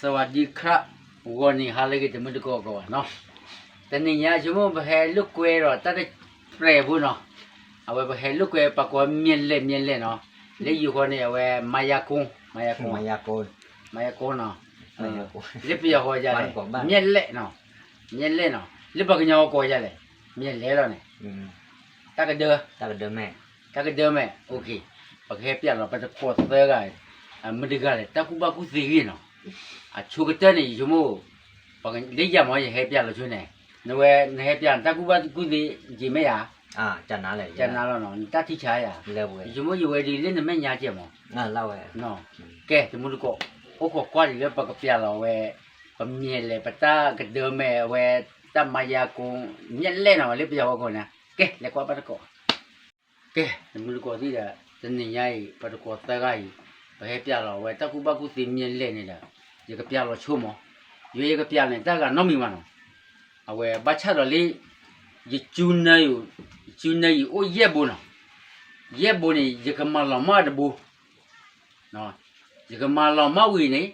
သဝးဒံခရၣ် ဂီၤနံၤဟါလၢအဂ့ၤ တမုၢ်တကိးကိးဂၤနီၤ, တနံၤညါဆိကမိၣ် ပဟဲလိာ်ကွဲဒီးတၢ်တပြဲးဖိနီၤ, အဝဲပဟဲလိာ်ကွဲပှၤကိးမၠဲၣ်လဲၣ် မၠဲၣ်လဲၣ်နီၤ, လၢယိၤဃီန့ၣ် အဝဲမါယါကိ, မါယါကိ, မါယါကိနီၤ, လၢပယီၤဃီဒ်လဲၣ်, မၠဲၣ်လဲၣ်နီၤ, မၠဲၣ်လဲၣ်နီၤ, လၢပှၤကညီကိးဒ်လဲၣ်, မၠဲၣ်လဲၣ်လီၤန့ၣ်, တၢ်ကဒၢ တၢ်ကဒၢမဲာ်, ပကဟဲပျးလီၤ ပတကိးသၢဂၤ, မတၤတဂၤလဲၣ် တၢ်ကူၣ်ဘၣ်ကူၣ်သ့ဂ့ၢ်နီၤ, အဆိကတၢၢ်န့ၣ် ယဆိကမိၣ်, လၢယၤမ့ၢ်ယဟဲပျးလီၤဆိန့ၣ်, နဝဲနဟဲပျးန့ၣ် တၢ်ကူၣ်ဘၣ်ကူၣ်သ့ယံာ်မ့ၢ်ယၤ, ကနၤလီၤ နတၢ်ထံၣ်ဆါယၤ, ယဆိကမိၣ်ယဝဲဒ်လၢနမဲာ်ညါကဲမး, ကဲ တမုၢ်တကိး, အိၣ်ခိးကွၢ်ဒံးလၢပကပျးလီၤဝဲ, ပမၠဲၣ်လဲၣ် ပတၢ်ကဒၢမဲာ်ဝဲ, တၢ်မါယါကိ, မၠဲၣ်လဲၣ်နီၤ လၢပယီၤဃီကိးန့ၣ်, ကဲ လဲၤကွၢ်ဘၣ်တကိး ကဲ တမုၢ်တကိးသ့ၣ်ဒီး တနံၤညါအံၤ ပတကိးသၢဂၤအံၤ, ပဟဲပျးလီၤဝဲတၢ်ကူၣ်ဘၣ်ကူၣ်သ့မၠဲၣ်လဲၣ်န့ၣ်ဒီး, ယကပျးလီၤဆိမး, ယွၤယကပျးန့ၣ် တၢ်ဂၤနီတမံၤဘၣ်နီၤ, အဝဲဘၣ်ဆၣ်ဒီးလၢ, ယကၠူနၢ, ယကၠူနၢအံၤအိၣ်ယဲၢ်ဘိနီၤ, ယဲၢ်ဘိန့ၣ် ယကမၤလီၤမၢ်တဘိ ယကမၤလီၤမၢ်ဝံၤန့ၣ်,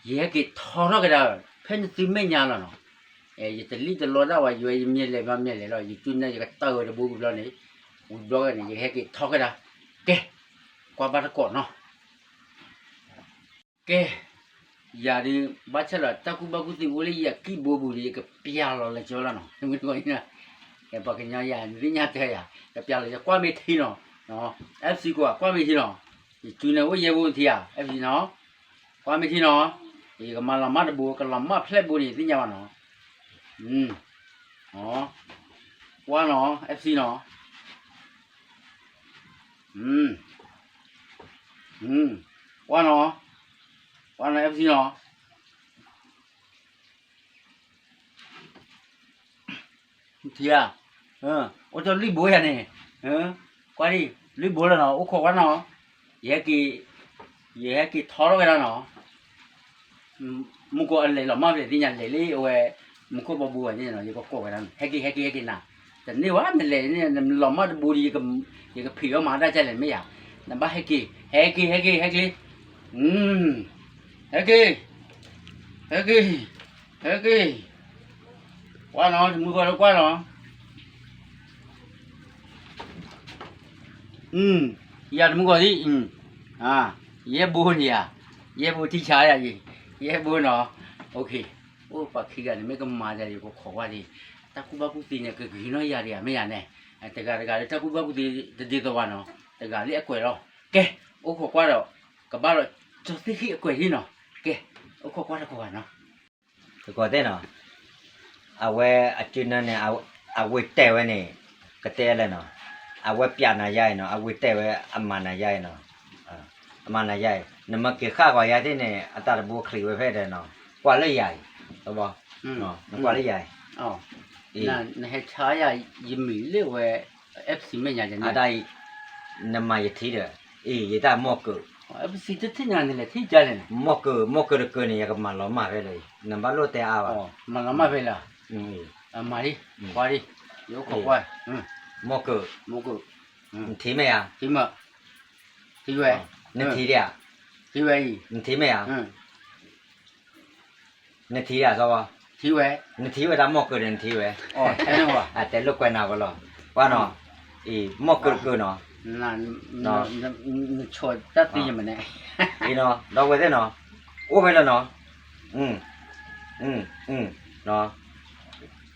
ယဟဲက့ၤထီထီၣ်ကဒါ, ဖဲနသုမဲာ်ညါလီၤနီၤ, ယတလံၣ်တလီတၢ်ဝဲ ယွၤယမၠဲၣ်လဲၣ်ဘၣ်မၠဲၣ်လဲၣ်လီၤ ယကၠူနၢယကတၢၢ်ဝဲတဘိဝံၤဘျီန့ၣ်, ဝံၤဘျီန့ၣ် ယဟဲက့ၤထီကဒါ, ကဲ, ကွၢ်ဘၣ်တကိးနီၤ ကဲ, ယၤဒုး ဘၣ်ဆၣ်ဒီးတၢ်ကူၣ်ဘၣ်ကူၣ်သ့အိၣ်လၢယကံၢ်ဘိပူၤဒီး ယကပျးလီၤလၢကၠီလီၤနီၤ, ကဲ ပှၤကညီယၤ နသ့ၣ်ညါတၢ်ယၤ, ကပျးလီၤယကွၢ်မ့ၢ်ထံနီၤ, FC ကိး ကွၢ်မ့ၢ်ထံနီၤ, ယကၠူနၢအိၣ်ယဲၢ်ဘိထံဧါ FC နီၤ, ကွၢ်မ့ၢ်ထံနီၤ, ယကမၤလီၤမၢ်တဘိ ကလီၤမၢ်ဖျဲၣ်ဘိန့ၣ် သ့ၣ်ညါဘၣ်နီၤ, ကွၢ်နီၤ FC နီၤ ကွၢ်နီၤ, ကွၢ်နီၤ FC နီၤ, ထံဧါ, အိၣ်တ့ၢ်လွံၢ်ဘိယၤန့ၣ်, ကွၢ်ဒံး လွံၢ်ဘိလီၤနီၤ အိၣ်ခိးကွၢ်နီၤ, ယဟဲက့ၤ, ယဟဲက့ၤထီထီၣ်ဝဲဒၣ်နီၤ မူကီၢ်အလဲၤလီၤမၢ်ဖဲသ့ၣ်ညါလဲၤလၢအဝဲ, မူခိၣ်ဘီဘိဝဲန့ၣ်နီၤ ယကကိးဝဲဒၣ်န့ၣ် ဟဲက့ၤ ဟဲက့ၤ ဟဲက့ၤနၤ, တန့ၢ်ဝဲ နလဲၤန့ၣ် နလီၤမၢ်တဘိဒီး ယကဖံးအီၣ်မၤတၢ်ကလဲၣ်မ့ၢ်ယၤ, နဘၣ်ဟဲက့ၤ ဟဲက့ၤ ဟဲက့ၤ ဟဲက့ၤ, ဟဲက့ၤ, ဟဲက့ၤ, ဟဲက့ၤ, ကွၢ်နီၤ တမုၢ်ဂီၤလၢကွၢ်နီၤ ယၤတမုၢ်ဂီၤသံ, ယဲၢ်ဘိန့ၣ်ဧါ, ယဲၢ်ဘိထံဆါယၤအံၤ, ယဲၢ်ဘိနီၤ, အိၣ်ပှၤခံဂၤန့ၣ် မ့ၢ်ကမၤဒ်ယကခိးကွၢ်ဒံး, တၢ်ကူၣ်ဘၣ်ကူၣ်သ့န့ၣ် ကဂ့ၤနီၢ်ယၤဒံးဧါ မ့ၢ်ယၤန့ၣ်, တဂၤတဂၤလၢတၢ်ကူၣ်ဘၣ်ကူၣ်သ့တဒ်သိးဘၣ်နီၤ, တဂၤလၢအကွဲးလီၤ, ကဲ, အိၣ်ခိးကွၢ်ဒီး, ကဘၣ်ဒီး, ကၠီသ့ၣ်ဃံၣ်အကွဲးဒံးနီၤ, ကဲ, အိၣ်ခိးကွၢ်တကိးဂၤနီၤ တကိးသ့ၣ်နီၤ, အဝဲအကၠူနၢန့ၣ်, အဝံၤတဲဝဲန့ၣ်, ကတဲလဲၣ်နီၤ, အဝဲပျးနၤယါအံၤနီၤ အဝံၤတဲဝဲ အမၤနၤယါအံၤနီၤ, အမၤနၤယါအံၤ နမ့ၢ်က့ၤဃၣ်ဂီၤယါသ့ၣ်န့ၣ် အတၢ်တဘိချံးဝဲဖဲဒီးနီၤ, ကွၢ်လၢယၤအံၤ, နကွၢ်လၢယၤအံၤ, နဟဲဆါယၤ ယမံၤလၢဝဲ, FC မဲာ်ညါန့ၣ် အတၢ်အံၤ, နမၤယထံဒီး, အံၤ ယတၢ်မီၢ်ကၢး, FC တထံၣ်ညါန့ၣ်လဲၤထံၣ်ကလဲၣ်န့ၣ်, မီၢ်ကၢး မီၢ်ကၢးတကၢးန့ၣ် ယကမၤလီၤမၢ်ဖဲလၢ, နဘၣ်လိၣ်တဲအါဘၣ်, မၤလီၤမၢ်ဖဲလၢ, မၤလံ, ကွၢ်လံ, ယအိၣ်ခိးကွၢ်, မီၢ်ကၢး, မီၢ်ကၢး, နထံၣ်မ့ၢ်ဧါ, ထံၣ်ဝဲ, နထံၣ်ဒံးဧါ, ထံၣ်ဝဲအံၤ, နထံၣ်မ့ၢ်ဧါ နထံၣ်ဧါ စီၤဘီ, ထံၣ်ဝဲ, နထံၣ်ဝဲတၢ်မီၢ်ကၢးဒီးနထံၣ်ဝဲ, အတဲလိာ်ကွဲနၤဝဲလီၤ, ကွၢ်နီၤ, အံၤ မီၢ်ကၢးတကၢးနီၤ, နဆိတၢ်သံယမနုၤ, အံၤနီၤ ဒီပုၢ်ဝဲၢ်သ့ၣ်နီၤ, အိၣ်ဖဲလၢနီၤ,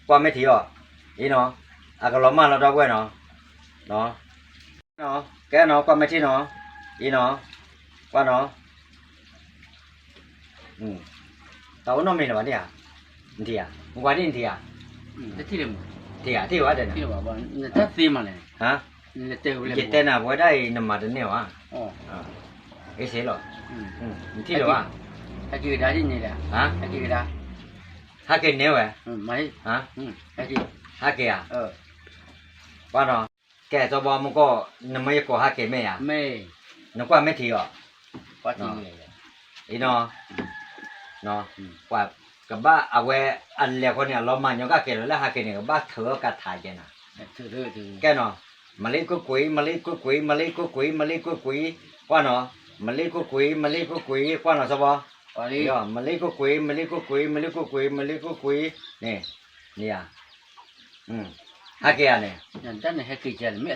ကွၢ်မ့ၢ်ထံအီၤ, အံၤနီၤ, အကလီၤမၢ်လီၤဒီပုၢ်ဝဲၢ်နီၤ, ကဲနီၤ ကွၢ်မ့ၢ်ထံနီၤ, အံၤနီၤ, ကွၢ်နီၤ, တၢ်အိၣ်နီတမံၤလၢၤဘၣ်န့ၣ်ဧါ, နထံၣ်ဧါ, မကွၢ်ဒ်နထံၣ်ဧါ, ထံၣ်ဧါ ထံၣ်ဘၣ်တဲနၤ, ယတဲနၤပဝဲဒၣ်အံၤ နမၤတန့ၢ်ဘၣ်, အ့ၣ်စ့လီၤ, နထံၣ်လၢၤဘၣ်, ဟးက့ၤန့ၢ်ဝဲ, ဟးက့ၤဧါ, ကွၢ်နီၤ, ကဲ စီၤဘီမူကီၢ် နမ့ၢ်ယကိးဟးက့ၤမ့ၢ်ဧါ, နကွၢ်မ့ၢ်ထံအီၤ, အံၤနီၤ, ပှၤကဘၣ်အဝဲအလဲၤဃီန့ၣ် အလီၤမၢ်ညီကကဲလီၤလၢဟးက့ၤန့ၣ် ကဘၣ်ထုးအီၣ်ကထါကဲနၤ, ကဲနီၤ, မလ့ကွ့ၢ်ကွ့ၢ် မလ့ကွ့ၢ်ကွ့ၢ် မလ့ကွ့ၢ်ကွ့ၢ် မလ့ကွ့ၢ်ကွ့ၢ် ကွၢ်နီၤ, မလ့ကွ့ၢ်ကွ့ၢ် မလ့ကွ့ၢ်ကွ့ၢ် ကွၢ်နီၤ စီၤဘီ မလ့ကိၣ်ကွံာ် မလ့ကိၣ်ကွံာ် မလ့ကိၣ်ကွံာ် မလ့ကိၣ်ကွံာ်န့ၣ်, န့ၣ်ယၤ, ဟဲက့ၤဧါန့ၣ်, မ့ၢ်ကန့ၣ်,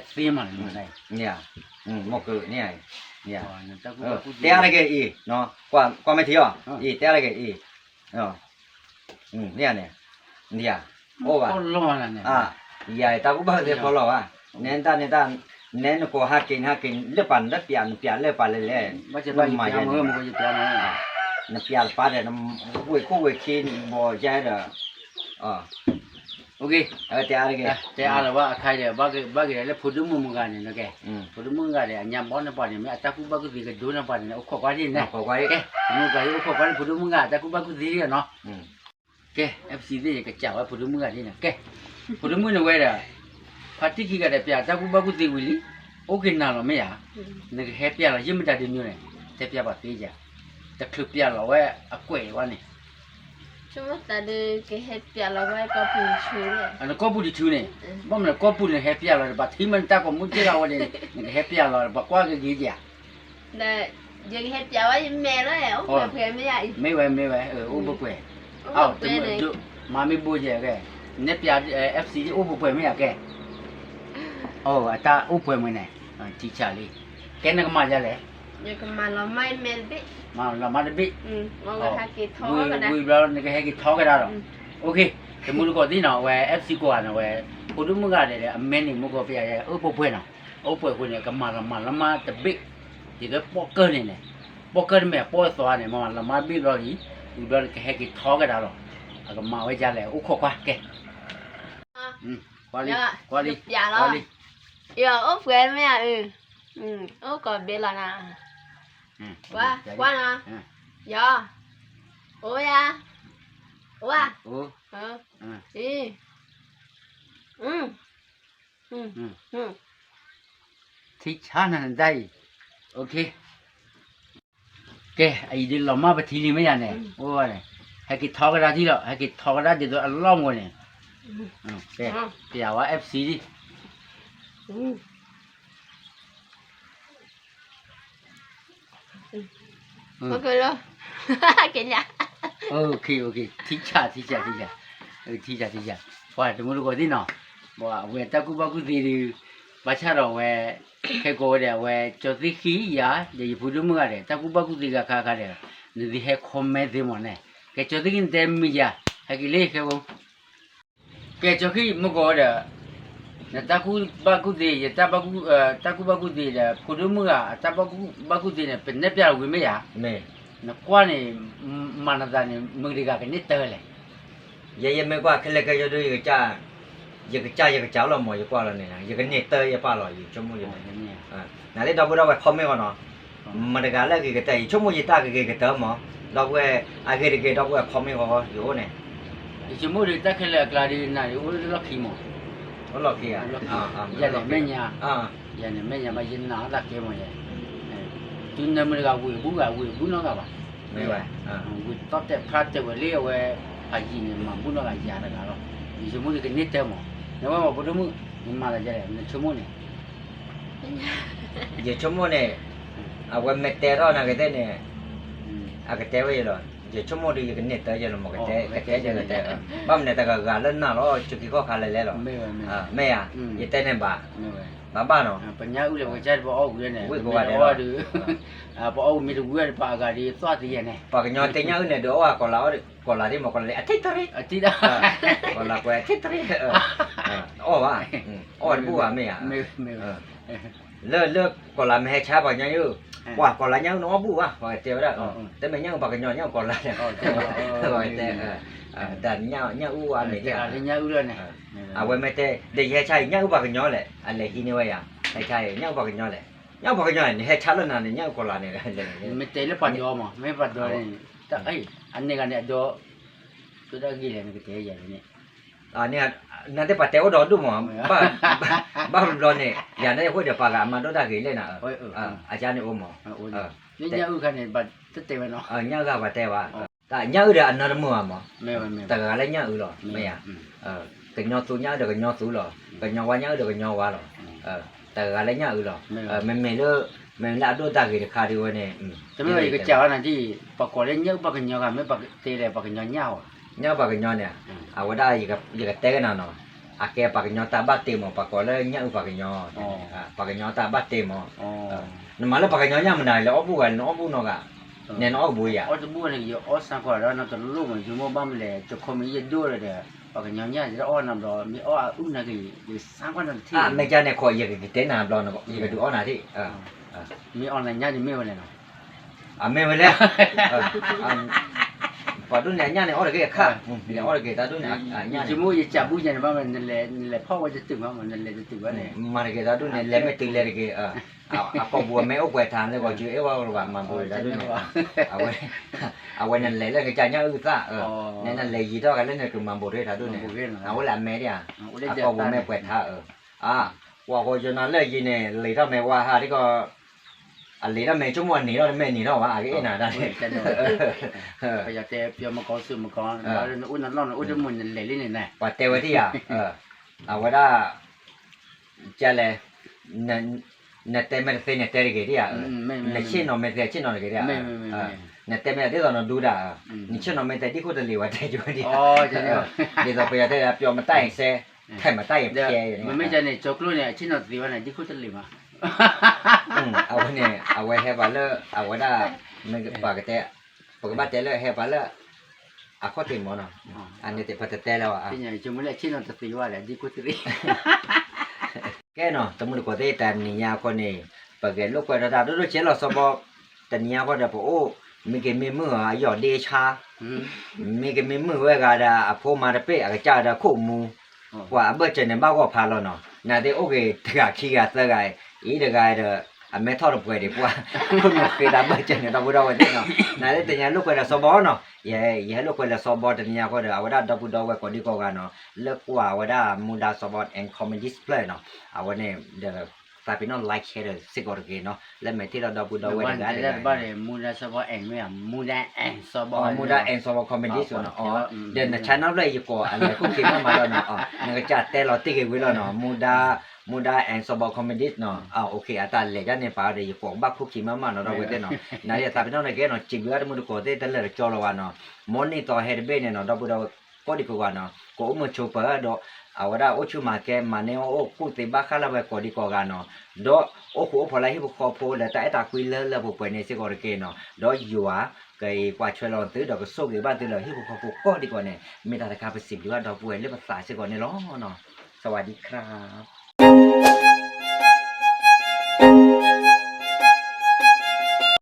တဲအါတက့ၢ်အံၤ, ကွၢ်မဲာ်ထံအီၤ, အံၤတဲအါတက့ၢ်အံၤ, န့ၣ်ယၤန့ၣ်, န့ၣ်ယၤ, အိၣ်ဘၣ်, ယၤတၢ်ကူၣ်ဘၣ်ကူၣ်သ့ဖီလီၤဘၣ်, နဲတၢ်နဲတၢ်, နဲနကိးဟဲက့ၤ နဟဲက့ၤလၢပှၤနတပျး နပျးလၢပှၤလဲၣ်လဲၣ်, နမၤယဲန့ၣ်, နပျးတပၤဒီး နဝ့ၢ်ခိၣ်ဝ့ၢ်ခံဘီယဲဒီး, တဲအါတက့ၢ်, တဲအါလၢၤဘၣ်အခါဒီး ဘၣ်က့ၤလၢဖိဒိၣ်မုၣ်မုၢ်ဂၤန့ၣ်, ဖိဒိၣ်မုၣ်ဂၤဒီး အညါဘီန့ၢ်ပှၤန့ၣ် မ့ၢ်အတၢ်ကူၣ်ဘၣ်ကူၣ်သ့ကဒိၣ်န့ၢ်ပှၤန့ၣ် အိၣ်ခိးကွၢ်ဒ်န့ၣ်, ကဲ, မုၢ်ဂၤအိၣ်ခိးကွၢ်န့ၣ် ဖိဒိၣ်မုၢ်ဂၤ အတၢ်ကူၣ်ဘၣ်ကူၣ်သ့ဒ်နီၤ ကဲ, FC သ့ၣ် ယကစံးဝဲဖိဒိၣ်မုၣ်ဂၤဒ်န့ၣ်, ကဲ, ဖိဒိၣ်မုၣ်န့ၣ်ဝဲဒီး, ဖါတံၢ်ခံဂၤဒီးပျးတၢ်ကူၣ်ဘၣ်ကူၣ်သ့ဝံၤလံ, အိၣ်က့ၤနၤလီၤမ့ၢ်ဧါ, နကဟဲပျးလီၤ ယမ့ၢ်တၢ်ဒ်န့ၣ်န့ၣ်, တဲပျးပှၤသ့ယၤ, တချုးပျးလီၤဝဲအကွဲးဝဲန့ၣ် ကဟဲပျးလီၤဝဲကီၢ်ပူၤတဆူန့ၣ်, နကီၢ်ပူၤတဆူန့ၣ်, ဘၣ်မနုၤကီၢ်ပူၤန့ၣ်ဟဲပျးလီၤ ပှၤထံၣ်မ့ၢ်နတၢ်ကိးမူၣ်က့ၢ်ဂၤဝဲန့ၣ် နကဟဲပျးလီၤ ပှၤကွၢ်က့ၤက့ၤယၤ ဒီးယကဟဲပျးဝဲယမဲာ်လီၤ, အိၣ်ပှဲၤပှဲၤမ့ၢ်ယၤအံၤ, မ့ၢ်ဝဲမ့ၢ်ဝဲ, အိၣ်ပှဲၤပှဲၤ, မၤမ့ၢ်ဘိယဲၢ်ကဲ, နဲပျး FC အိၣ်ပှဲၤပှဲၤမ့ၢ်ယၤကဲ, အိၣ်အတၢ်အိၣ်ပှဲၤမ့ၢ်န့ၣ်, ထံဆးလံ, ကဲနကမၤယၤလဲၣ်, ယကမၤလီၤမၢ်မဲာ်တဘ့ၣ်, မၤလီၤမၢ်တဘ့ၣ်, ဝံၤဘျီနကဟဲက့ၤထီကဒါလီၤ, တမူတကိးသ့ၣ်နီၤ အဝဲ FC ကိးဂၤန့ၣ်ဝဲ, ဖိဒိၣ်မုၣ်ဂၤဒဲး အမဲာ်န့ၣ်မူကီၢ်ပယၤ အိၣ်ပှဲၤပှဲၤနီၤ, အိၣ်ပှဲၤပှဲၤန့ၣ် ကမၤလီၤမၢ်လီၤမၢ်တဘ့ၣ်, ဒ်သိးပိာ်ကၢၢ်န့ၣ်န့ၣ်, ပိာ်ကၢၢ်တမ့ၢ်ပိာ်အသီန့ၣ် မၤလီၤမၢ်တဘ့ၣ်ဘျီလံ, ဝံၤဘျီနကဟဲက့ၤထီကဒါလီၤ, အကမၤဝဲဒ်လဲၣ် အိၣ်ခိးကွၢ်ကဲ, ကွၢ်လံ, ကွၢ်လံ, ကွၢ်လံ, ယအိၣ်ပှဲၤမ့ၢ်ဧါ, အိၣ်ကိးဘ့ၣ်လီၤနၤ, ကွၢ်, ကွၢ်နီၤ, ယီၤ, အိၣ်ယၤ, အိၣ်, အိၣ်, အံၤ, ထံဆါနၤနတၢ်အံၤ, ကဲ, အအံၤဒ်လီၤမၢ်ပထံလံမ့ၢ်ယၤန့ၣ်, အိၣ်န့ၣ်, ဟဲက့ၤထီကဒါထံလီၤ ဟဲက့ၤထီကဒါဒ်သိးအလီၢ်မူန့ၣ်, ကဲ, ပျးဝဲ FC လံ ထံဆး ထံဆး ထံဆး, ထံဆး ထံဆး, ပှၤတမူတကိးသ့ၣ်နီၤ, အဝဲတၢ်ကူၣ်ဘၣ်ကူၣ်သ့ဒီး, ဘၣ်ဆၣ်ဒီးအဝဲ, ခဲကိးဝဲဒီး အဝဲကၠီသ့ၣ်ဃံယၤ, ဒီးယဖိဒိၣ်မုၣ်ဂၤဒီး တၢ်ကူၣ်ဘၣ်ကူၣ်သ့ဂၤခါခါဒီး, နသုဟဲ comment သ့မ့ၢ်န့ၣ်, ကဲကၠီသ့ၣ်ဃံနတဲမံၤယၤ, ဟဲက့ၤလၢယဃဲဖိ ကဲကၠီဃံမုၢ်ကီးဝဲဒီး, နတၢ်ကူၣ်ဘၣ်ကူၣ်သ့ ယတၢ်ကူၣ်, တၢ်ကူၣ်ဘၣ်ကူၣ်သ့ဒီး ဖိဒိၣ်မုၣ်ဂၤ အတၢ်ကူၣ်ဘၣ်ကူၣ်သ့န့ၣ် ပနဲၣ်ပျးလီၤဝံၤမ့ၢ်ယၤ, နကွၢ်န့ၣ်, မၤနသးန့ၣ် မုၢ်တဂၤကန့ၢ်တၢၢ်လဲၣ်, ယဲယမ့ၢ်ကွၢ်ခဲလၢာ်ခဲဆ့ဒီး ယကစၢ်, ယကစၢ်ယကစၢ်လီၤမး ယကွၢ်လီၤန့ၣ် ယကန့ၢ်တၢၢ်ယပၢ်လီၤ ယဆိကမိၣ်ယ နသ့ၣ်ဒီပုၢ်ဒီဝဲၢ် comment ဃီနီၤ, မတၤတဂၤလၢအဂ့ၤကတၢၢ် ယဆိကမိၣ်ယတၢ်ကဂ့ၤကတၢၢ်မး, ဒီပုၢ်ဝဲၢ်, အဂ့ၤတဂ့ၤ ဒီပုၢ်ဝဲၢ် comment ဃီယအိၣ်န့ၣ်, ယဆိကမိၣ်ဒီးတၢ်ခဲလၢာ်အကျါဒီးနၤဒီးအိၣ်လၢလီၢ်ခံမး, အိၣ်လီၢ်ခံဧါ, ယၤန့ၣ်မဲာ်ညါ, ယၤန့ၣ်မဲာ်ညါဘၣ်ယနာ်သးကဲမးယဲ, တုၤနၢမုၢ်တဂၤဝံၤအဘူၣ်ဂၤ ဝံၤအဘူၣ်နီတဂၤဘၣ်, မ့ၢ်ဝဲ, ဝံၤသီၣ်တဲာ်ဖျါတဲာ်ဝဲလၢအဝဲ, ဖးယံာ်န့ၣ် မၤဘူၣ်နီတဂၤယၤတဂၤလီၤ, ယဆိကမိၣ်ယကန့ၢ်တၢၢ်မး, နဝဲမးဖိဒိၣ်မုၣ်, နမၤသးဒ်လဲၣ် နဆိကမိၣ်န့ၣ် ယဆိကမိၣ်န့ၣ်, အဝဲမ့ၢ်တဲထီၣ်နၤကသ့ၣ်န့ၣ်, အကတဲဝဲယလီၤ, ယဆိကမိၣ်ဒီးယကန့ၢ်တၢၢ်ယလီၤမး ကတဲ, ကတဲယကတဲ, ဘၣ်မနုၤတဂၤဂၤလၢနၤလီၤ စကံခီၣ်ခါလဲၣ်လဲၣ်လီၤ, မ့ၢ်ဧါ, ယတဲန့ၣ်ဘၣ်, ဘၣ်ဘၣ်နီၤ, ပညၣ်အုၣ်လၢပကစၢ်တပအီၣ်ဝံၤန့ၣ်, ဝံၤကဝဲဒၣ်လီၤ, ပအီၣ်ဝံၤမ့ၢ်တဝံၤဒီးပှၤအဂၤဒီးသီၣ်သံယဲၢ်န့ၣ်, ပှၤကညီတဲညၣ်အုၣ်န့ၣ် ဒုးအီၣ်ဝဲကီၤလၤ, ကီၤလၤဒ်မး ကီၤလၤလၢအထံၣ်တရံး, ကီၤလၤကွဲးထံၣ်တရံး, အီၣ်ဘၣ်, အီၣ်ဝဲတဘူၣ်ဘၣ်မ့ၢ်ဧါ, လၢလၢကီၤလၤမ့ၢ်ဟဲဆါပှၤကညီယုၢ်, ပှၤကီၤလၤညၣ်အုၣ်န့ၣ်အီၣ်ဘူၣ်ဘၣ်, ပှၤတဲဝဲဒၣ်, တမ့ၢ်ညၣ်အုၣ်ပှၤကညီ ညၣ်အုၣ်ကီၤလၤန့ၣ်, တဲ, တၢ်ညၣ်အုၣ်အါန့ၣ်, အဝဲမ့ၢ်တဲ, ဒီးယဟဲဆါအံၤ ညၣ်အုၣ်ပှၤကညီလဲၣ်, အလဲၤဟံးန့ၢ်ဝဲယၤ, ဟဲဆါအံၤ ညၣ်အုၣ်ပှၤကညီလဲၣ်, ညၣ်အုၣ်ပှၤကညီလဲၣ်, နဟဲဆါလၢနၤန့ၣ် ညၣ်အုၣ်ကီၤလၤန့ၣ်, မ့ၢ်တဲလၢပှၤဒီးမး, မ့ၢ်ပှၤဒီးန့ၣ်, အန့ၣ်ဂၤန့ၣ်အဒီး, ကဒၣ်ဂ့ၤလဲၣ် နကတဲယၤန့ၣ် နသ့ၣ်ပှၤတဲအိၣ်ဒီးဒိၣ်မး, ဘၣ်တဘျီန့ၣ် ယၤန့ၣ်အဃိဒီးပှၤဂၤအမၤဒိၣ်တၢ်ဂ့ၤလဲၣ်နၤ, အကန့ၣ်အိၣ်မး, ညၣ်အုၣ်ခါန့ၣ် ဘၣ်တတဲဝဲနီၤ, ညၣ်အုၣ်ဂၤပှၤတဲဝဲ, တၢ်ညၣ်အုၣ်ဒီးအနီတမုာ်ဘၣ်မး, တဂၤလၢညၣ်အုၣ်လီၤ မ့ၢ်ဧါ, ကညီသူညၣ်အုၣ်ဒီးကညီသူလီၤ, ကညီဝါညၣ်အုၣ်ဒီးကညီဝါလီၤ, တဂၤလၢညၣ်အုၣ်လီၤ, မ့မ့ၢ်လၢ မ့ၢ်လၢအဒိၣ်တၢ်ဂ့ၤတခါဒ်ဝဲန့ၣ်, တမ့ၢ်ယကစၢ်ဝဲနၤဒ်, ပှၤကိးလၢညၣ်အုၣ်ပှၤကညီဂၤ မ့ၢ်ပှၤတဲလဲၣ်ပှၤကညီညၣ်ဧါ, ညၣ်အုၣ်ပှၤကညီန့ၣ်, အဝဲဒၣ်ယကတဲကနၤနီၤ, အကဲပှၤကညီတၢ်ဘၣ်တ့မး ပှၤကိးလၢညၣ်အုၣ်ပှၤကညီ, ပှၤကညီတၢ်ဘၣ်တ့မး, နမၤလၢပှၤကညီညၣ်မနုၤလဲၣ် အီၣ်ဘူၣ်ဂၤ နအီၣ်ဘူၣ်နီတဂၤ, နဲနအီၣ်ကဘူၣ်ယၤ, အီၣ်တဘူၣ်န့ၣ် ယအီၣ်စၢ်ကွၢ်ဒီးနီတလိၣ်မး ယမိၢ်ဘၣ်မလဲၣ် ကခိၣ်မ့ၢ်ယဲၢ်ဒိၣ်လၢဒီး, ပှၤကညီညၣ်ယတအီၣ်နၤဘျီ မ့ၢ်အီၣ်အအုၣ်နၤက့ၤ ယစၢ်ကွၢ်နၤတထံၣ်, အမဲာ်ကၢန့ၣ် ခိးယကကတဲနၤဘျီ ယကဒုးအီၣ်နၤထံၣ် မ့ၢ်အီၣ်နၤညၣ်န့ၣ်မ့ၢ်ဝဲလဲၣ်နီၤ, အမ့ၢ်ဝဲလဲၣ်, ပှၤဒိၣ်န့ၣ်အညၣ်န့ၣ်အီၣ်တဂ့ၤအခါ, အီၣ်တဂ့ၤတၢ်ဒိၣ်န့ၣ်, ယမိၢ်ယစၢ်ဘူၣ်ယဲန့ၣ်ဘၣ်မး နလဲၤဖီၣ်ဝဲတတုၤမး နလဲၤတတုၤဘၣ်န့ၣ်, မၤတဂ့ၤတၢ်ဒိၣ်န့ၣ် လဲၤမ့ၢ်တုၤလဲၤတဂ့ၤ, အကိာ်ပူၤအမဲအိၣ်ပှဲၤထါလၢဂီၤကၠူအဲၣ်ဝဲလၢၤဘၣ် မၤဘူၣ်တၢ်ဒိၣ်န့ၣ်, အဝဲနလဲၤလၢနကစၢ်ညၣ်အုၣ်သၣ်, နလဲၤယံၤထီၣ်ဂၤလၢနကမၤဘူၣ်တၢ်ဒိၣ်န့ၣ်, အဝဲလၢအမဲဒၣ်ဧါ, အကိာ်ပူၤမဲပှဲၤထါဧါ, ကွၢ်ဃီယိနၤလၢယံၤန့ၣ် လံာ်ထီၣ်မဲဝါဟးဒ်ကီး, အလံာ်ထီၣ်မဲဆိကမိၣ်အနံၤထီၣ်တမ့ၢ်နံၤထီၣ်ဘၣ် အကအဲၣ်နၤဒၣ်န့ၣ်, ပယီၤတဲ ပယီၤမကီၤစူၣ်မကီၤ, နအိၣ်နလီၢ်နအိၣ်တမုာ်နလဲၤလံန့ၣ်န့ၣ်, ပှၤတဲဝဲဒၣ်ဧါ, အဝဲဒၣ် ကလဲၣ်, နတဲမ့ၢ်တသ့န့ၣ်တဲတဂ့ၤဒၣ်ဧါ, နဆ့ၣ်နီၤမ့ၢ်တသ့ဆ့ၣ်နီၤတဂ့ၤဒၣ်, နတဲမ့ၢ်ဒ်သိးနဒူဒၣ်, နဆ့ၣ်နီၤမ့ၢ်တသ့ဒ်ခိၣ်တလံာ်ဝဲတဲကဝဲဒၣ်, ဒ်သိးပယီၤတဲ ပျော်မတတ်ရင်ဆဲး, ထဲမတတ်ရင်ဖျဲး, မ့မ့ၢ်န့ၣ် ကၠီကျိန့ၣ် အဆ့ၣ်နီၤတသ့ဘၣ်န့ၣ် ဒ်ခိၣ်တလံာ်မး, အဝဲန့ၣ် အဝဲဟဲပှၤလၢ အဝဲဒၣ် မ့ၢ်ပှၤကတဲ ပကဘၣ်တဲလၢဟဲပှၤလၢ အခီၣ်ထံးမီၤနီၤ, အန့ၣ်ပတတဲလၢၤဘၣ်, ကဲနီၤ တမုၢ်တကိးသ့ၣ် တနံၤညါအဃိန့ၣ် ပဂဲၤလိာ်ကွဲဒီးတၢ်ဒိၣ်ဒိၣ်ဆဲးလီၤစီၤဘီ, တနံၤညါအဃိဒီးပအိၣ် မ့ၢ်က့ၤမ့ၢ်မုၢ်အီၤ အယီၢ်ဒ့ဆါ, မ့ၢ်က့ၤမ့ၢ်မုၢ်ဝဲဂၤဒီး အဖိမၤတပ့ၢ် အကစၢ်ဒီးခိၣ်မူ, ပှၤအဘၢၣ်စၢၤန့ၣ် ဘၣ်ဂီၢ်ဖးလီၤနီၤ, နာ်သ့ၣ်အိၣ်က့ၤတဂၤခံဂၤသၢဂၤ, အံၤတဂၤဒီး အမဲထီၣ်တပှဲၤဒံးပှၤ, ခိၣ်နူာ်ဃ့တၢ်ဘၢၣ်စၢၤန့ၣ် ဒီပုၢ်ဒီဝဲၢ်သ့ၣ်နီၤ, နာ်သ့ၣ်တနံၤညါလိာ်ကွဲဒီးစီၤဘီနီၤ, ယဟဲလိာ်ကွဲလၢစီၤဘီတနံၤညါအဃိဒီး အဝဲဒၣ်ဒီပုၢ်ဒီဝဲၢ်ကိးဒံကိးဂၤနီၤ, လၢကွၢ်ဝဲဒၣ်မူဒါစီၤဘီ and comedy display နီၤ, အဝဲန့ၣ်ဒီး သးပ့ၤနီၣ် like share ဒီးစ့ၢ်ကီးတက့ၢ်နီၤ, လၢမဲာ်ထံၣ်လီၤဒီပုၢ်ဒီဝဲၢ်တဂၤတဂၤ, မူဒါစီၤဘီ and မ့ၢ်ဧါ, မူဒါ and စီၤဘီ, မူဒါ and စီၤဘီ comedy နီၤ, ဒီးန channel ဖျၢၣ် ယကိးအလဲၤခိၣ်ခံမးမးလီၤနီၤ, နကစၢ်တဲလီၤတံၢ်ဂ့ၤဝံၤလီၤနီၤ, မူဒါ မူဒါ and စီၤဘီ comedy နီၤ, အ okay အတၢ်လဲၤဒ်န့ၣ်ပာ်အီၤဒီး ယကိးကဘၣ်ခိၣ်ခံမးမးနီၤ ဒီပုၢ်ဝဲၢ်သ့ၣ်နီၤ, နာ်သ့ၣ်သးပ့ၤနီၣ်န့ၣ်ကဲနီၤ စံးဘျုးအါတမုၢ်တကိးသ့ၣ်တလၢာ်တကၠီလီၤဘၣ်နီၤ, မ်နံၣ်သီဟဲတဘ့ၣ်န့ၣ်နီၤ ဒီပုၢ်ဒီဝဲၢ်ကိးဒံကိးဂၤနီၤ ကအိၣ်မုာ်ဆိးပၢၤဒီး အဝဲဒၣ်အိၣ်ဆူၣ်မၤကဲ မၤန့ၢ်အီၣ်အိၣ်ကူၣ်သ့ဘၣ်ဃးလၢဝဲကိးဒံကိးဂၤနီၤ, ဒီးအိၣ်ဃူအိၣ်ဖိးလၢဟံၣ်ဖိဃီဖိလၢတၢ်အဲၣ်တၢ်ကွံလၢလၢပှဲၤပှဲၤန့ၣ်စ့ၢ်ကီးတက့ၢ်နီၤ, ဒီးယွၤကကွၢ်ထွဲလီၤသု ဒီးကဆိၣ်ဂ့ၤဘၣ်သုလၢဟံၣ်ဖိဃီဖိကိးဒံကိးန့ၣ် မ့ၢ်တၢ်တခါပစံးဘျုးဘၣ်ဒီပုၢ်ဝဲၢ်လၢပသးစ့ၢ်ကီးန့ၣ်လီၤနီၤ, စဝၤဒံခရၣ်